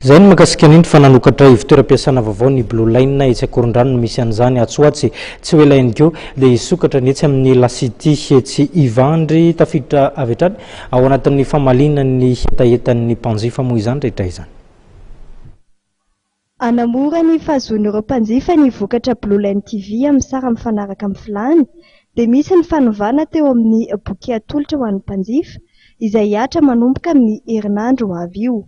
Izay no mahakasika an'iny fa nanokatra ivon-toeram-piasana vaovao ny Blue Line etsy Ankorondrano no misy an'izany atsy ho atsy. Tsy ho ela ihany koa dia hisokatra ny etsy amin'ny La City etsy Ivandry. Tafiditra avy hatrany ao anatin'ny famaliana ny hetahetan'ny mpanjifa moa izany rehetra izany. Hanamora ny fahazoan'ireo mpanjifa ny vokatra Blue Line TV amin'ny sara mifanaraka amin'ny filàny dia misy ny fanovana teo amin'ny bouquet atolotra ho an'ny mpanjifa izay hihatra manomboka amin'ny herinandro ho avy io.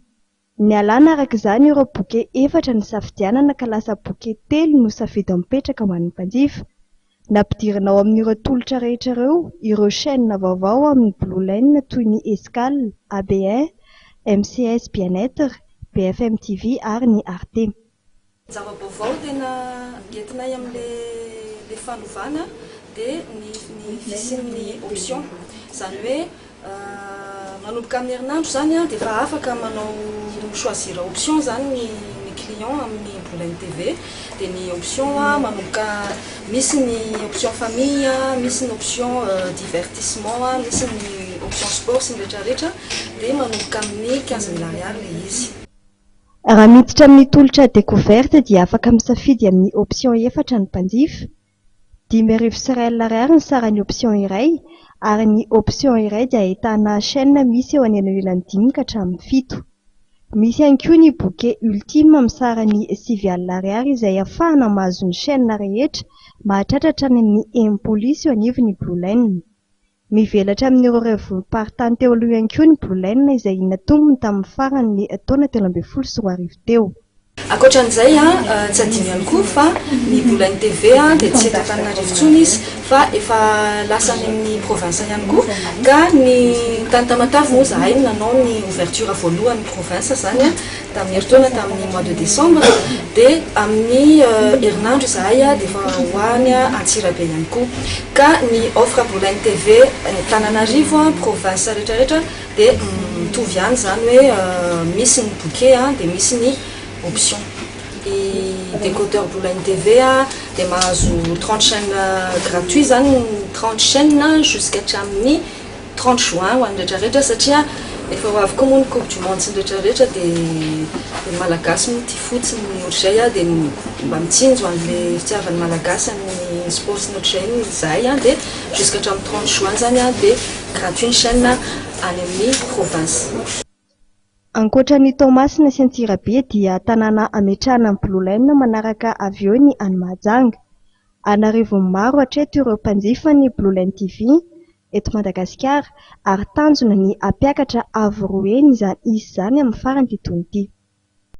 Nialana araka izany ireo bouquet efatra nisafidianana ka lasa bouquet telo no safidy mipetraka ho an'ny mpanjifa. Nampidirina ao amin'ireo tolotra rehetra ireo ireo chaînes vaovao amin'ny Blue Line toy ny Escale, AB1, MCS Bien-être, BFM TV ary ny Arte. Zava-baovao tena entinay amin'ilay fanovana dia ny fisian'ny option. Izany hoe manomboka amin'ny herinandro izany dia efa afaka manao choisir option izany ny client amin'ny Blue Line TV. Dia ny option manomboka misy ny option famille, misy ny option divertissement, misy ny option sport sy ny rehetrarehetra dia manomboka amin'ny 15 mille ariary ilay izy. Raha miditra amin'ny tolotra découverte dia afaka misafidy amin'ny option efatra ny mpanjifa. 1500 ariary ny saran'ny option iray ary ny option iray dia ahitana chaîne misy eo anelanelan'ny dimy ka hatramin'ny fito. Misy ihany koa ny bouquet ultime amin'ny sarany 90 ariary izay ahafahana mahazo ny chaîne rehetra mahatratra hatrany amin'ny 60 isa eo anivon'ny Blue Line. Mivelatra amin'ireo renivohim-paritany teo aloha ihany koa ny Blue Line izay natombony tamin'ny faran'ny taona 2013 teo. Ankoatran'izay, tsy adino ihany koa fa ny Blue Line TV dia tsy eto Antananarivo intsony izy fa efa lasa any amin'ny province ihany koa ka ny tany Tamatave moa izahay no nanao ny ouverture voalohany province izany tamin'ny herintaona tamin'ny mois de décembre dia amin'ny herinandro izahay dia efa ho any Antsirabe ihany koa ka ny offre Blue Line TV Antananarivo, province rehetrarehetra dia mitovy ihany izany hoe misy ny bouquet dia misy ny option. Ny décodeur Blue Line TV dia mahazo 30 chaînes gratuit izany, 30 chaînes jusqu'à hatramin'ny 30 juin ho an'ny rehetrarehetra satria efa ho avy koa moa ny coupe du monde sy ny rehetrarehetra dia ny Malagasy moa tia fotsiny ny ohatr'izay dia mba mitsinjo an'ilay fitiavan'ny Malagasy amin'ny sport sy ny ohatr'izay izahay dia jusqu'à hatramin'ny 30 juin izany dia gratuit ny chaîne any amin'ny province. Ankoatra ny Toamasina sy Antsirabe dia tanàna ametrahana ny Blue Line manaraka avy eo ny any Mahajanga. An'arivony maro hatreto ireo mpanjifa ny Blue Line TV eto Madagasikara ary tanjona ny hampiakatra avo roa heny izany isa izany amin'ny faran'ity taona ity.